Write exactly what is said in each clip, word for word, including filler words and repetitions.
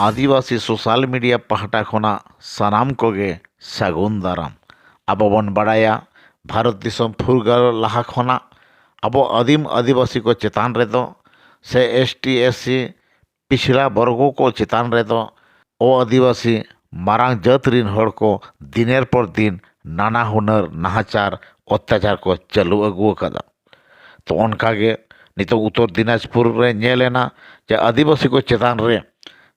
ᱟᱹᱫᱤᱵᱟᱹᱥᱤ social media ᱯᱟᱦᱴᱟ ᱠᱷᱚᱱᱟᱜ ᱥᱟᱱᱟᱢ ᱠᱚᱜᱮ ᱥᱟᱹᱜᱩᱱ ᱫᱟᱨᱟᱢ᱾ ᱟᱵᱚ ᱵᱚᱱ ᱵᱟᱲᱟᱭᱟ, ᱵᱷᱟᱨᱚᱛ ᱫᱤᱥᱚᱢ ᱯᱷᱩᱨᱜᱟᱹᱞ ᱞᱟᱦᱟ ᱠᱷᱚᱱᱟᱜ ᱟᱵᱚ ᱟᱹᱫᱤᱢ ᱟᱹᱫᱤᱵᱟᱹᱥᱤ ᱠᱚ ᱪᱮᱛᱟᱱ ᱨᱮᱫᱚ ᱥᱮ ᱮᱥ ᱴᱤ, ᱮᱥ ᱥᱤ, ᱯᱤᱪᱷᱲᱟ ᱵᱚᱨᱜᱚ ᱠᱚ ᱪᱮᱛᱟᱱ ᱨᱮᱫᱚ ᱚ ᱟᱹᱫᱤᱵᱟᱹᱥᱤ ᱢᱟᱨᱟᱝ ᱡᱟᱹᱛ ᱨᱤᱱ ᱦᱚᱲ ᱠᱚ ᱫᱤᱱᱮᱨ ᱯᱚᱨ ᱫᱤᱱ ᱱᱟᱱᱟ ᱦᱩᱱᱟᱹᱨ ᱱᱟᱦᱟᱪᱟᱨ, ᱚᱛᱛᱟᱪᱟᱨ ᱠᱚ ᱪᱟᱹᱞᱩ ᱟᱹᱜᱩ ᱟᱠᱟᱫᱟ᱾ ᱛᱚ, ᱚᱱᱠᱟ ᱜᱮ ᱱᱤᱛᱚᱜ ᱩᱛᱛᱚᱨ ᱫᱤᱱᱟᱡᱽᱯᱩᱨ ᱨᱮ ᱧᱮᱞ ᱮᱱᱟ ᱡᱮ ᱟᱹᱫᱤᱵᱟᱹᱥᱤ ᱠᱚ ᱪᱮᱛᱟᱱ ᱨᱮ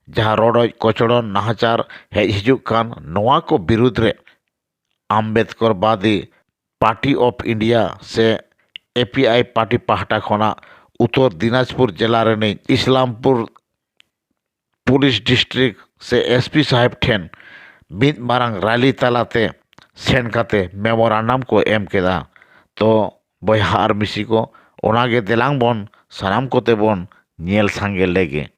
ᱡᱟᱦᱟᱸ ᱨᱚᱰᱚᱡ ᱠᱚᱪᱞᱚᱱ ᱱᱟᱦᱟᱪᱟᱨ ᱦᱮᱡ ᱦᱤᱡᱩᱜ ᱠᱟᱱ, ᱱᱚᱣᱟ ᱠᱚ ᱵᱤᱨᱩᱫᱽ ᱨᱮ ᱟᱢᱵᱮᱫᱠᱚᱨ ᱵᱟᱫᱤ ᱯᱟᱨᱴᱤ ᱚᱯᱷ ᱤᱱᱰᱤᱭᱟ ᱥᱮ ᱮ ᱯᱤ ᱟᱭ ᱯᱟᱨᱴᱤ ᱯᱟᱦᱴᱟ ᱠᱷᱚᱱᱟᱜ ᱩᱛᱛᱚᱨ ᱫᱤᱱᱟᱡᱽᱯᱩᱨ ᱡᱮᱞᱟ ᱨᱤᱱᱤᱡ ᱤᱥᱞᱟᱢᱯᱩᱨ ᱯᱩᱞᱤᱥ ᱰᱤᱥᱴᱨᱤᱠᱴ ᱥᱮ ᱮᱥ ᱯᱤ ᱥᱟᱦᱮᱵᱽ ᱴᱷᱮᱱ ᱢᱤᱫ ᱢᱟᱨᱟᱝ ᱨᱟᱞᱤ ᱛᱟᱞᱟᱛᱮ ᱥᱮᱱ ᱠᱟᱛᱮ ᱢᱮᱢᱳᱨᱟᱱᱰᱟᱢ ᱠᱚ ᱮᱢ ᱠᱮᱫᱟ᱾ ᱛᱚ ᱵᱚᱭᱦᱟ ᱟᱨ ᱢᱤᱥᱤ ᱠᱚ, ᱚᱱᱟᱜᱮ ᱫᱮᱞᱟᱝ ᱵᱚᱱ ᱥᱟᱱᱟᱢ ᱠᱚᱛᱮ ᱵᱚᱱ ᱧᱮᱞ ᱥᱟᱸᱜᱮ ᱞᱮᱜᱮ᱾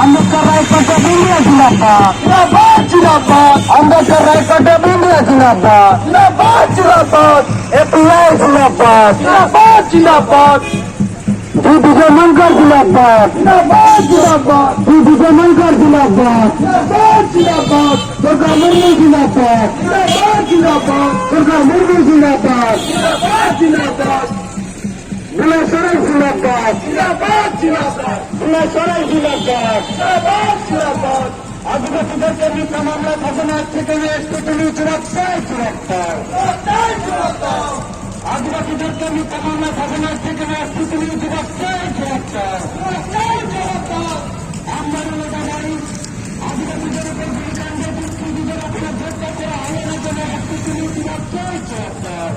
ᱟᱢᱵᱮᱫᱠᱚᱨ ᱨᱟᱭ ᱠᱚ ᱰᱟᱹᱵᱤ ᱢᱮ ᱡᱤᱱᱫᱟᱵᱟᱫ᱾ ᱟᱢᱵᱮᱫᱠᱚᱨ ᱨᱟᱭ ᱠᱚ ᱰᱟᱹᱵᱤ ᱢᱮ ᱡᱤᱱᱫᱟᱵᱟᱫ᱾ ᱡᱤᱱᱫᱟᱵᱟᱫ, ᱡᱤᱱᱫᱟᱵᱟᱫ᱾ ᱟᱢᱵᱮᱫᱠᱚᱨ ᱨᱟᱭ ᱠᱚ ᱰᱟᱹᱵᱤ ᱢᱮ ᱡᱤᱱᱫᱟᱵᱟᱫ᱾ ᱡᱤᱱᱫᱟᱵᱟᱫ, ᱡᱤᱱᱫᱟᱵᱟᱫ᱾ ᱮ ᱯᱤ ᱟᱭ ᱡᱤᱱᱫᱟᱵᱟᱫ᱾ ᱡᱤᱱᱫᱟᱵᱟᱫ, ᱡᱤᱱᱫᱟᱵᱟᱫ᱾ ᱵᱤ ᱵᱤ ᱡᱚᱭ ᱢᱟᱱᱠᱚᱨ ᱡᱤᱱᱫᱟᱵᱟᱫ᱾ ᱡᱤᱱᱫᱟᱵᱟᱫ, ᱡᱤᱱᱫᱟᱵᱟᱫ᱾ ᱵᱤ ᱵᱤ ᱡᱚᱭ ᱢᱟᱱᱠᱚᱨ ᱡᱤᱱᱫᱟᱵᱟᱫ᱾ ᱡᱤᱱᱫᱟᱵᱟᱫ, ᱡᱤᱱᱫᱟᱵᱟᱫ᱾ ᱫᱩᱨᱜᱟ ᱢᱩᱨᱢᱩ ᱡᱤᱱᱫᱟᱵᱟᱫ᱾ ᱡᱤᱱᱫᱟᱵᱟᱫ, ᱡᱤᱱᱫᱟᱵᱟᱫ᱾ ᱫᱩᱨᱜᱟ ᱢᱩᱨᱢᱩ ᱡᱤᱱᱫᱟᱵᱟᱫ᱾ ᱡᱤᱱᱫᱟᱵᱟᱫ, ᱡᱤᱱᱫᱟᱵᱟᱫ᱾ ᱵᱤᱱᱚᱭ ᱥᱚᱨᱮᱱ ᱡᱤᱱᱫᱟᱵᱟᱫ᱾ ᱡᱤᱱᱫᱟᱵᱟᱫ, ᱡᱤᱱᱫᱟᱵᱟᱫ᱾ ᱵᱤᱱᱚᱭ ᱥᱚᱨᱮᱱ ᱡᱤᱱᱫᱟᱵᱟᱫ᱾ ᱡᱤᱱᱫᱟᱵᱟᱫ, ᱡᱤᱱᱫᱟᱵᱟᱫ᱾ ᱟᱹᱫᱤᱵᱟᱹᱥᱤ ᱫᱚᱨᱠᱟᱨ ᱢᱤᱫ ᱛᱟᱢᱟᱢ ᱞᱮ ᱥᱟᱥᱚᱱ ᱟᱨ ᱴᱷᱤᱠᱟᱹᱱᱟ ᱮᱥ ᱴᱤ ᱴᱩᱰᱩ ᱡᱤᱱᱫᱟᱵᱟᱫ, ᱡᱤᱱᱫᱟᱵᱟᱫ᱾ ᱟᱹᱫᱤᱵᱟᱹᱥᱤ ᱫᱚᱨᱠᱟᱨ ᱢᱤᱫ ᱛᱟᱢᱟᱢ ᱞᱮ ᱥᱟᱥᱚᱱ ᱟᱨ ᱴᱷᱤᱠᱟᱹᱱᱟ ᱮᱥ ᱴᱤ ᱴᱩᱰᱩ ᱡᱤᱱᱫᱟᱵᱟᱫ, ᱡᱤᱱᱫᱟᱵᱟᱫ᱾ ᱟᱢ ᱵᱟᱨᱮ ᱞᱮᱫᱟ ᱵᱟᱨᱮ ᱟᱹᱫᱤᱵᱟᱹᱥᱤ ᱫᱚᱨᱠᱟᱨ ᱢᱤᱫ ᱛᱟᱢᱟᱢ ᱞᱮ ᱥᱟᱥᱚᱱ ᱟᱨ ᱴᱷᱤᱠᱟᱹᱱᱟ ᱮᱥ ᱴᱤ ᱴᱩᱰᱩ ᱡᱤᱱᱫᱟᱵᱟᱫ, ᱡᱤᱱᱫᱟᱵᱟᱫ᱾